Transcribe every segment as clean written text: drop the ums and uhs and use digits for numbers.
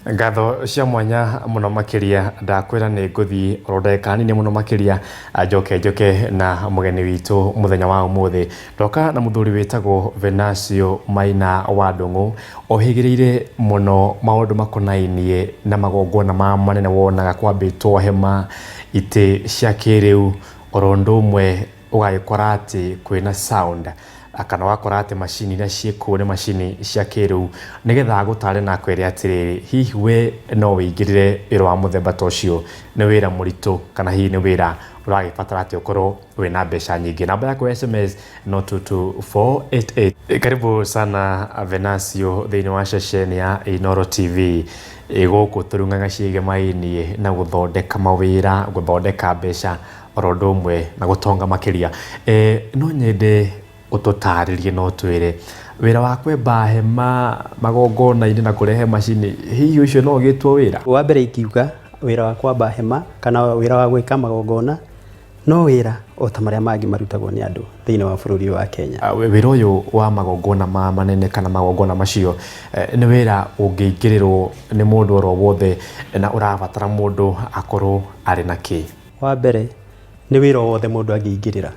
Ngatho cia mwanya mũno makĩria. Ndakwĩra nĩ ngũthiĩ oro ndagĩka nini mũno makĩria, njoke njoke na mũgeni witũ mũthenya wa ũmũthĩ. Ndoka na mũthuri wĩtagwo Venancio Maina wa Ndung'u, ohĩgĩrĩire mũno maũndũ makonainie na magongona ma manene wonaga kwambĩtwo hema, itĩ cia kĩrĩu, oro ũndũ ũmwe ũgagĩkora atĩ kwĩna sound kana ũgakora atĩ macini iria ciĩ kũu nĩ macini cia kĩrĩu, nĩgetha agũtare na akwĩre atĩrĩrĩ, hihi we no wĩingĩrĩre wĩra wa mũthemba ta ũcio, nĩ wĩra mũritũ kana hihi nĩ wĩra ũragĩbatara atĩ ũkorwo wĩna mbeca nyingĩ. Namba yakwa ya SMS no 22488. Karibu sana Venancio thĩinĩ wa ceceni ya Inooro TV. Gũkũ tũrung'aga ciĩgemaini na gũthondeka mawĩra, gũthondeka mbeca oro ũndũ ũmwe na gũtonga makĩria. No nyende ũtũtarĩrie na ũtwĩre wĩra wa kwamba hema magongona-inĩ na kũrehe macini, hihi ũcio no ũgĩtwo wĩra? Wa mbere ingiuga wĩra wa kwamba hema kana wĩra wa gwĩka magongona no wĩra o ta marĩa mangĩ marutagwo nĩ andũ thĩinĩ wa bũrũri ũyũ wa Kenya. Wĩra ũyũ wa magongona ma manene kana magongona macio nĩ wĩra ũngĩingĩrĩrwo nĩ mũndũ oro wothe na ũrabatara mũndũ akorwo arĩ na kĩ? Wa mbere nĩ wĩra o wothe mũndũ angĩingĩrĩra,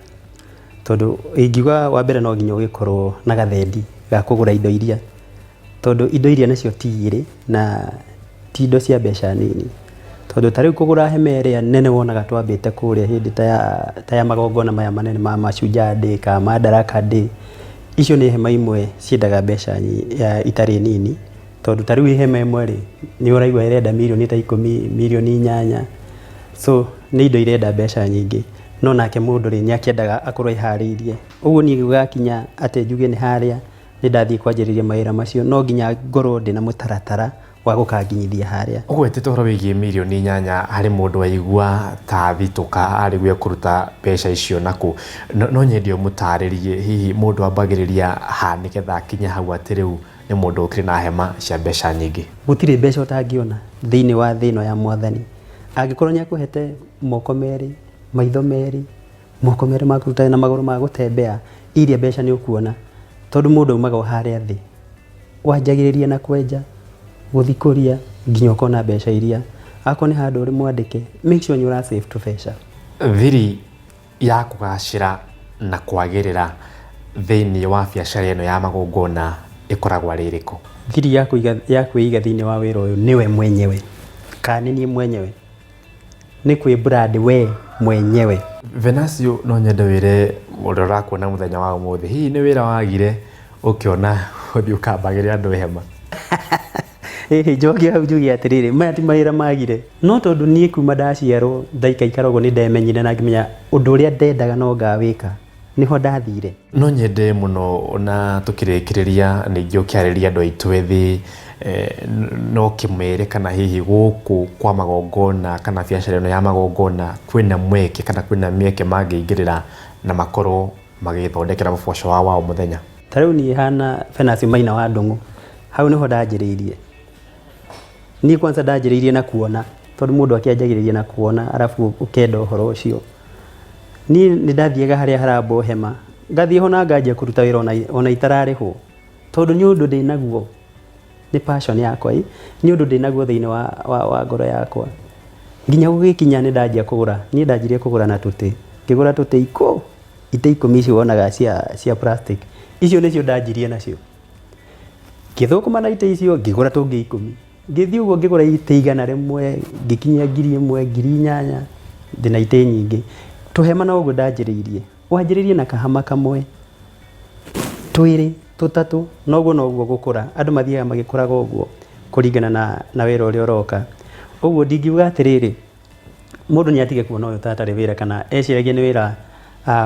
tondũ ingiuga wa mbere no nginya ũgĩkorwo na gathendi ga kũgũra indo iria, tondũ indo iria nacio ti igĩrĩ na ti indo cia mbeca nini. Tondũ ta rĩu kũgũra hema ĩrĩa nene wonaga twambĩte kũrĩa hĩndĩ ta ya magongona maya manene ma Mashujaa Day kana Madaraka Day, icio nĩ hema imwe ciendaga mbeca itarĩ nini. Tondũ ta rĩu hema ĩmwe rĩ, nĩ ũraigua ĩrenda mirioni ta 10, mirioni 8. So nĩ indo irenda mbeca nyingĩ. No nake mũndũ rĩ, nĩ akĩendaga akorwo eharĩirie. Ũguo niĩ gũgakinya atĩ njuge nĩ harĩa nĩ ndathiĩ kwanjĩrĩria mawĩra macio, no nginya ngorwo ndĩna mũtaratara wa gũkanginyithia harĩa. Ũgwetete ũhoro wĩgiĩ mirioni 8 harĩ mũndũ waigua ta athitũka arĩguo ekũruta mbeca icio nakũ. No nyende ũmũtarĩrie hihi mũndũ ambagĩrĩria ha nĩgetha akinye hau atĩ rĩu nĩ mũndũ ũkĩrĩ na hema cia mbeca nyingĩ. Gũtirĩ mbeca ũtangĩona thĩinĩ wa thĩ ĩno ya Mwathani. Angĩkorwo nĩ akũhete moko merĩ, maitho merĩ, moko merĩ ma kũruta na magũrũ ma gũtembea, iria mbeca nĩ ũkuona. Tondũ mũndũ aumaga o harĩa thĩ. Wanjagĩrĩria na kwenja, gũthikũria, nginya ũkona mbeca iria. Akorwo nĩ handũ ũrĩ mwandĩke, make sure nĩ ũra save tũbeca. Thiri ya kũgacĩra na kwagĩrĩra thĩinĩ wa biacara ĩno ya magongona ĩkoragwo arĩ ĩrĩkũ? Thiri ya kũiga ya kwĩiga thĩinĩ wa wĩra ũyũ nĩwe mwenyewe kana nĩ niĩ mwenyewe nĩ kwĩ brand we mwenyewe. Venancio no nyende wĩre ũrĩa ũrakuona mũthenya wa ũmũthĩ, hihi nĩ wĩra wagire ũkĩona ũthiĩ ũkambagĩre andũ hema? Ĩhĩ njoke hau njuge atĩrĩrĩ, maya ti mawĩra magire, no tondũ niĩ kuma ndaciarwo ndaikaikara ũguo nĩ ndemenyire na ngĩmenya ũndũ ũrĩa ndendaga no ngawĩka, nĩho ndathire. No nyende mũno na tũkĩrĩkĩrĩria ningĩ ũkĩarĩria andũ aitũ ethĩ, no ũkĩmere kana hihi gũkũ kwa magongona kana biacara ĩno ya magongona kwĩna mweke kana kwĩna mĩeke mangĩingĩrĩra na makorwo magĩthondekera ũboco wao wa o mũthenya. Ta rĩu niĩ hana Venancio Maina wa Ndung'u, hau nĩho ndanjĩrĩirie. Niĩ kwanza ndanjĩrĩirie na kuona, tondũ mũndũ akĩanjagĩrĩria na kuona arabu ũkenda ũhoro ũcio. Niĩ nĩ ndathiaga harĩa harambwo hema, ngathiĩ ho na nganjia kũruta wĩra ona itararĩhwo, tondũ nĩ ũndũ ndĩnaguo, nĩ passion yakwa ĩ, nĩ ũndũ ndĩnaguo thĩinĩ wa ngoro yakwa. Nginya gũgĩkinya nĩ ndanjia kũgũra, niĩ ndanjirie kũgũra na tũtĩ, ngĩgũra tũtĩ itĩ 10 icio wonaga cia plastic, icio nĩcio ndanjirie nacio. Ngĩthũkũma na itĩ icio ngĩgũra tũngĩ 10, ngĩthiĩ ũguo ngĩgũra itĩ 100, ngĩkinyia 1000, 8000, ndĩna itĩ nyingĩ. Tũhema noguo ndanjĩrĩirie, wanjĩrĩirie na kahama kamwe, twĩrĩ, tũtatũ, na ũguo noguo gũkũra, andũ mathiaga magĩkũraga ũguo kũringana na wĩra ũrĩa ũroka. Ũguo ndingiuga atĩrĩrĩ, mũndũ nĩ atige kuona ũyũ ta atarĩ wĩra kana eciragia nĩ wĩra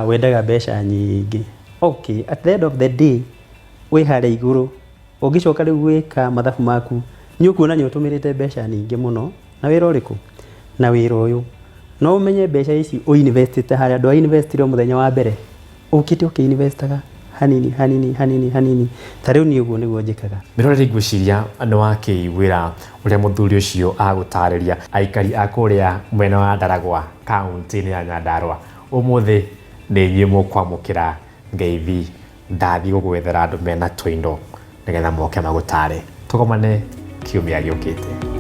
wendaga mbeca nyingĩ. Okay, at the end of the day wĩ harĩa igũrũ, ũngĩcoka rĩu gwĩka mathabu maku, nĩ ũkuona nĩ ũtũmĩrĩte mbeca nyingĩ mũno na wĩra ũrĩkũ? Na wĩra ũyũ. No ũmenye mbeca ici ũ invest ĩte harĩa, ndwa invest ire o mũthenya wa mbere, ũkĩte ũkĩ invest aga hanini hanini hanini hanini, ta rĩu niĩ ũguo nĩguo njĩkaga. Mĩroreri ngwĩciria nĩ wakĩiguĩra ũrĩa mũthuri ũcio agũtarĩria aikari a kũrĩa mwena wa Ndaragwa kaũntĩ-inĩ ya Nyandarũa. Ũmũthĩ nĩ inyuĩ mũkwamũkĩra ngeithi ndathiĩ gũgwethera andũ mena tũindo nĩgetha moke magũtare. Tũgomane Kiumia gĩũkĩte.